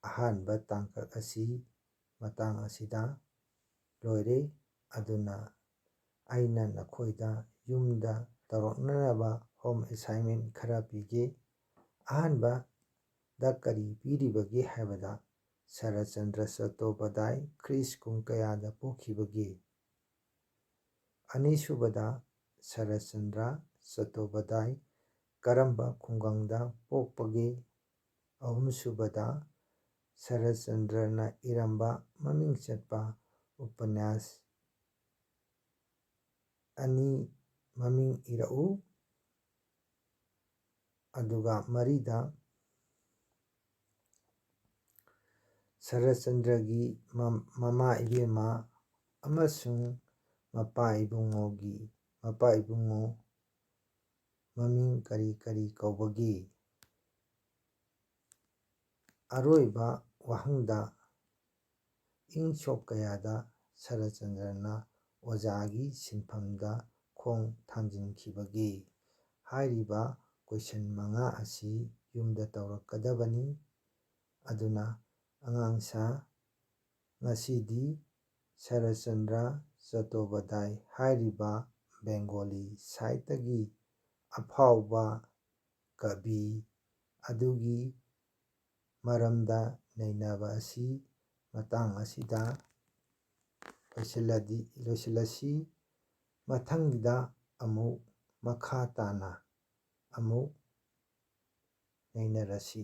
ꯑꯍꯥꯟꯕ ꯇꯥꯡꯀꯛ ꯑꯁꯤ ꯃꯇꯥꯡ ꯑꯁꯤꯗ ꯂꯣꯏꯔꯦ꯫ ꯑꯗꯨꯅ ꯑꯩꯅ ꯅꯈꯣꯏꯗ ꯌꯨꯝꯗ ꯇꯧꯔꯛꯅꯅꯕ home assignment ꯈꯔ ꯄꯤꯒꯦ꯫ ꯑꯍꯥꯟꯕꯗ ꯀꯔꯤ ꯄꯤꯔꯤꯕꯒꯦ ꯍꯥꯏꯕꯗ, ꯁꯔꯠꯆꯟꯗ꯭ꯔ ꯆꯠꯇꯣꯄꯥꯙ꯭ꯌꯥꯏ ꯈ꯭ꯔꯤꯁ ꯀꯨꯝ ꯀꯌꯥꯗ ꯄꯣꯛꯈꯤꯕꯒꯦ? ꯑꯅꯤꯁꯨꯕꯗ, ꯁꯔꯠꯆꯟꯗ꯭ꯔ ꯆꯠꯇꯣꯄꯥꯙ꯭ꯌꯥꯏ ꯀꯔꯝꯕ ꯈꯨꯡꯒꯪꯗ ꯄꯣꯛꯄꯒꯦ? ꯑꯍꯨꯝꯁꯨꯕꯗ, ꯁꯔꯠꯆꯟꯗ꯭ꯔꯅ ꯏꯔꯝꯕ ꯃꯃꯤꯡ ꯆꯠꯄ ꯎꯄꯅ꯭ꯌꯥꯁ ꯑꯅꯤ ꯃꯃꯤꯡ ꯏꯔꯛꯎ꯫ ꯑꯗꯨꯒ ꯃꯔꯤꯗ, ꯁꯔꯠꯆꯟꯗ꯭ꯔꯒꯤ ꯃ-, ꯃꯃꯥ ꯏꯕꯦꯝꯃ ꯑꯃꯁꯨꯡ ꯃꯄꯥ ꯏꯕꯨꯡꯉꯣꯒꯤ, ꯃꯄꯥ ꯏꯕꯨꯡꯉꯣ ꯃꯃꯤꯡ ꯀꯔꯤ ꯀꯔꯤ ꯀꯧꯕꯒꯦ? ꯑꯔꯣꯏꯕ ꯋꯥꯍꯪꯗ, ꯏꯪ ꯁꯣꯛ ꯀꯌꯥꯗ ꯁꯔꯠꯆꯟꯗ꯭ꯔꯅ ꯑꯣꯖꯥꯒꯤ ꯁꯤꯟꯐꯝꯗ ꯈꯣꯡ ꯊꯥꯡꯖꯤꯟꯈꯤꯕꯒꯦ? ꯍꯥꯏꯔꯤꯕ ꯀꯣꯏꯁꯟ ꯃꯉꯥ ꯑꯁꯤ ꯌꯨꯝꯗ ꯇꯧꯔꯛꯀꯗꯕꯅꯤ꯫ ꯑꯗꯨꯅ ꯑꯉꯥꯡꯁꯥ, ꯉꯁꯤꯗꯤ ꯁꯔꯠꯆꯟꯗ꯭ꯔ ꯆꯠꯇꯣꯄꯥꯙ꯭ꯌꯥꯏ ꯍꯥꯏꯔꯤꯕ ꯕꯦꯡꯒꯣꯂꯤ ꯁꯥꯍꯤꯇ꯭ꯌꯒꯤ ꯑꯐꯥꯎꯕ ꯀꯕꯤ ꯑꯗꯨꯒꯤ ꯃꯔꯝꯗ ꯅꯩꯅꯕ ꯑꯁꯤ ꯃꯇꯥꯡ ꯑꯁꯤꯗ ꯂꯣꯏꯁꯤꯜꯂꯗꯤ, ꯂꯣꯏꯁꯤꯜꯂꯁꯤ꯫ ꯃꯊꯪꯒꯤꯗ ꯑꯃꯨꯛ ꯃꯈꯥ ꯇꯥꯅ ꯑꯃꯨꯛ ꯅꯩꯅꯔꯁꯤ꯫